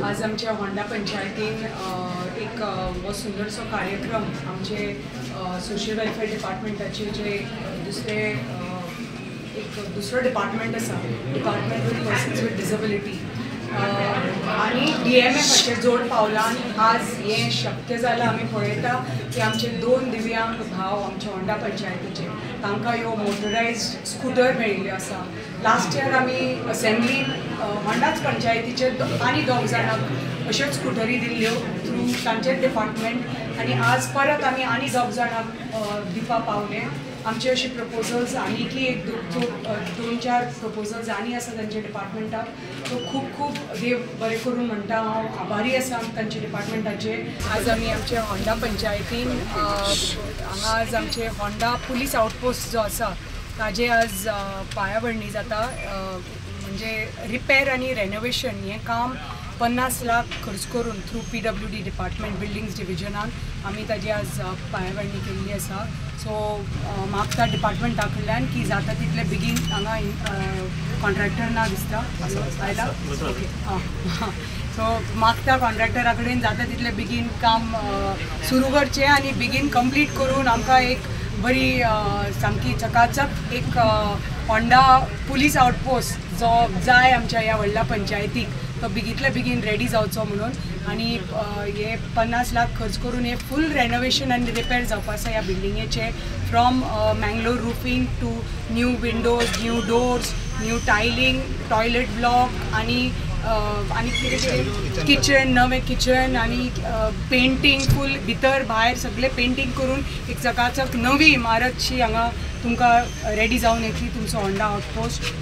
आज आमच्या होंडा पंचायतीन एक हो सुंदरसो कार्यक्रम आमचे सोशल वेलफेअर डिपार्टमेंटाचे जे दुसरे एक दुसरो डिपार्टमेंट आसा, department with persons with disability आनी DMFाचे जोड पावलान आज हें शक्य जालां. आमी पळयता की आमचे 2 दिव्यांग भाव आमच्या होंडा पंचायतीचे तांकां ह्यो मोटरायज्ड स्कुटर मेळिल्ल्यो आसा. लास्ट इयर आमी असेंब्लीन होंडाच पंचायतीचे आनी 2 जाणांक अश्योच स्कुटरी दिल्ल्यो थ्रू तांचेच डिपार्टमेंट आनी आज परत आमी आनी 2 जाणांक दिवपा पावले. आमचे अशे प्रपोजल्स आनीकय एक 2-4 प्रपोजल्स आनी आसा तांच्या डिपार्टमेंटाक. सो खूब खूब देव बरें करून म्हणटा हांव आभारी आसा तांच्या डिपार्टमेंटाचे. आज आमी आमच्या होंडा पंचायतीन हांगा आज आमचे होंडा पुलीस आउटपोस्ट जो आसा ताजे आज पायाभरणी जाता. म्हणजे रिपेर आनी रेनोवेशन हें काम 50 लाख खर्च करून थ्रू PWD department buildings डिविजनान आमी ताजी आज पायाभरणी केल्ली आसा. सो मागता डिपार्टमेंटा कडल्यान की जाता तितले बेगीन हांगा कॉन्ट्रॅक्टर ना दिसता आयला, ओके आं. सो मागता कॉन्ट्रॅक्टरा कडेन जाता तितले बेगीन काम सुरू करचें आनी बेगीन कंप्लीट करून आमकां एक बरी सामकी चकाचक एक होंडा पुलीस आउटपोस्ट जो जाय आमच्या ह्या व्हडल्या पंचायतीक तो बेगींतल्या बेगीन रेडी जावचो म्हणून. आनी हे 50 लाख खर्च करून हे फूल रेनोवेशन आनी रिपेर जावपा आसा ह्या बिल्डिंगेचें, from Mangalore roofing to new windows, new doors, new tiling, toilet block आनी आनी कितें किचन, नवें किचन आनी पेंटींग फूल भितर भायर सगळें पेंटींग करून एक चकाचक नवी इमारतशी हांगा तुमकां रेडी जावन येतली तुमचो होंडा आउटपोस्ट.